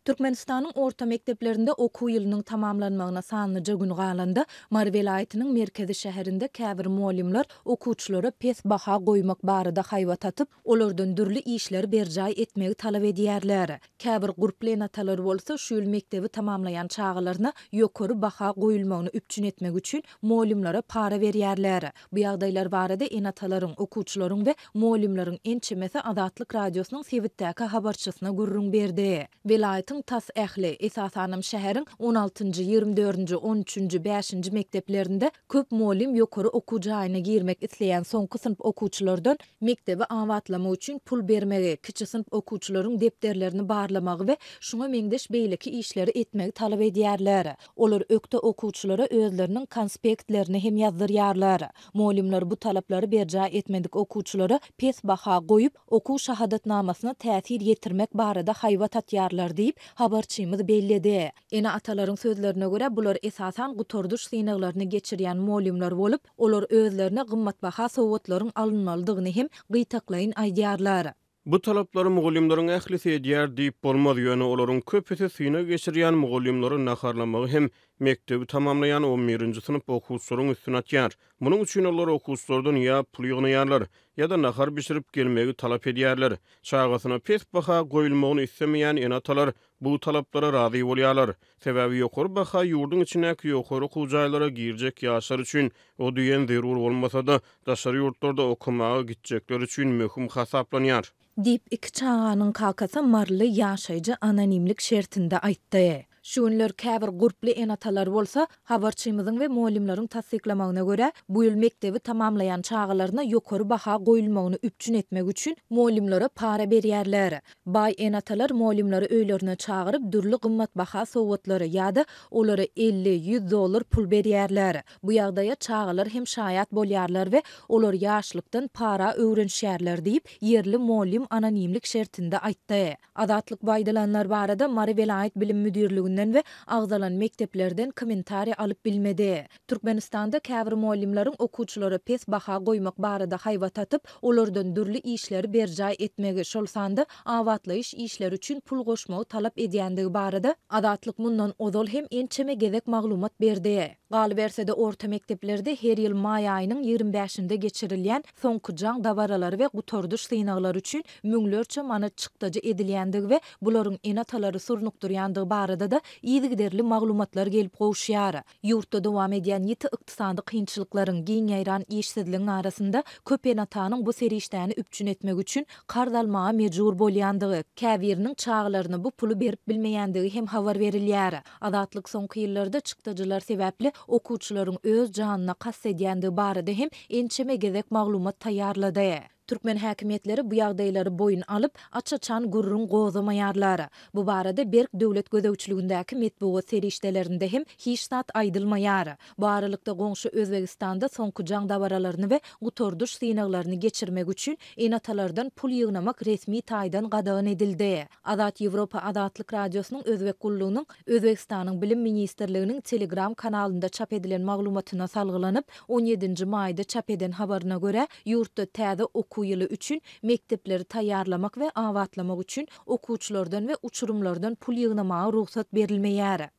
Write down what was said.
Türkmenistanyň orta mekdeplerinde okuw ýylynyň tamamlanmagyna sanlyja gün galanda, Mary welaýatynyň merkezi şäherinde käbir mugallymlar okuwçylara pes baha goýmak barada haýbat atyp, olardan dürli işleri berjaý etmegi talap edýärler. Käbir gurply ene-atalar bolsa şu ýyl mekdebi tamamlaýan çagalaryna ýokary baha goýulmagyny üpjün etmek üçin mugallymlara para berýärler. Bu ýagdaýlar barada ene-atalaryň, okuwçylaryň we mugallymlaryň ençemesi Azatlyk Radiosynyň sebitdäki habarçysyna gürrüň berdi. Welaýatyň tas ähli, esasanam şäheriň on altynjy, 20 dördünji, on üçünji, bäşinji mekdeplerinde köp mugallym ýokary okuw jaýyna girmek isleýän soňky synp okuwçylardan mekdebi abatlamak üçin pul bermegi, kiçi synp okuwçylaryň depderlerini barlamagy we şuňa meňzeş beýleki işleri etmegi talap edýärler. Olar ökde okuwçylara özleriniň konspektlerini hem ýazdyrýarlar. Mugallymlar bu talaplary berjaý etmedik okuwçylara pes baha goýup, okuw şahadatnamasyna täsir ýetirmek barada haýbat atýarlar diýip, habarçymyz belledi. Ene-atalaryň sözlerine görä, bular esasan gutardyş synaglaryny geçirýän mugallymlar bolup, olar özlerine gymmatbaha sowgatlaryň alynmalydygyny hem gytaklaýyn aýdýarlar. Bu talaplary mugallymlaryň ählisi edýär diýip bolmaz, ýöne olaryň köpüsi synag geçirýän mugallymlary naharlamagy hem mekdebi tamamlaýan on birinji synp okuwçylaryň üstüne atýar. Munuň üçin olar okuwçylardan ýa pul ýygnaýarlar, ýa-da nahar bişirip gelmegi talap edýärler. Çagasyna pes baha goýulmagyny islemeýän ene-atalar bu talaplara razy bolýarlar. Sebäbi ýokary baha ýurduň içindäki ýokary okuw jaýlara girjek ýaşlar üçin o diýen zerur bolmasa-da, daşary ýurtlarda okamaga gitjekler üçin möhüm hasaplanýar. Diýip, iki çaganyň kakasy maryly ýaşaýjy anonimlik şertinde aýtdy. Şu günler käbir gurply ene-atalar bolsa, habarçymyzyň we mugallymlaryň tassyklamagyna görä, bu ýyl mekdebi tamamlaýan çagalaryna ýokary baha goýulmagyny üpjün etmek üçin mugallymlara para berýärler. Baý ene-atalar mugallymlary öýlerine çagyryp, dürli gymmatbaha sowgatlary ýa-da olara 50, 100 dollar pul berýärler. Bu ýagdaýa çagalar hem şaýat bolýarlar we olar ýaşlykdan para öwrenişýärler diýip, ýerli mugallym anonimlik şertinde aýtdy. Azatlyk bu aýdylanlar barada Mary welaýat bilim müdirliginden we agzalan mekdeplerden kommentariý alyp bilmedi. Türkmenistanda käbir mugallymlaryň okuwçylara pes baha goýmak barada haýbat atyp, olardan dürli işleri berjaý etmegi, şol sanda abatlaýyş işleri üçin pul goşmagy talap edýändigi barada Azatlyk mundan ozal hem ençeme gezek maglumat berdi. Galyberse-de, orta mekdeplerde her ýyl maý aýynyň 20 bäşinde geçirilýän soňky jaň dabaralary we gutardyş synaglary üçin müňlerçe manat çykdajy edilýändigi we bularyň ene-atalary surnukdyrýandygy barada-da yzygiderli maglumatlar gelip gowuşýar. Ýurtda dowam edýän ýiti ykdysady kynçylyklaryň, giň ýaýran işsizligiň arasynda köp ene-atanyň bu serişdäni üpjün etmek üçin karz almaga mejbur bolýandygy, käbiriniň çagalaryna bu puly berip bilmeýändigi hem habar berilýär. Azatlyk soňky ýyllarda çykdajylar sebäpli okuwçylaryň öz janyna kast edýändigi barada hem ençeme gezek maglumat taýýarlady. Türkmen häkimiýetleri bu ýagdaýlary boýun alyp, aç-açan gürrüň gozgamaýarlar. Bu barada berk döwlet gözegçiligindäki metbugat serişdelerinde hem hiç zat aýdylmaýar. Bu aralykda goňşy Özbegistanda soňky jaň dabaralaryny we gutardyş synaglaryny geçirmek üçin ene-atalardan pul ýygnamak resmi taýdan gadagan edildi. Azat Ýewropa Azatlyk Radiosynyň Özbek gullugynyň Özbegistanyň Bilim ministrliginiň Telegram kanalynda çap edilen maglumatyna salgylanyp, on ýedinji maýda çap eden habaryna görä, ýurtda täze okuw ýyly üçin mekdepleri taýýarlamak we abatlamak üçin okuwçylardan we uçurymlardan pul ýygnamaga rugsat berilmeýär.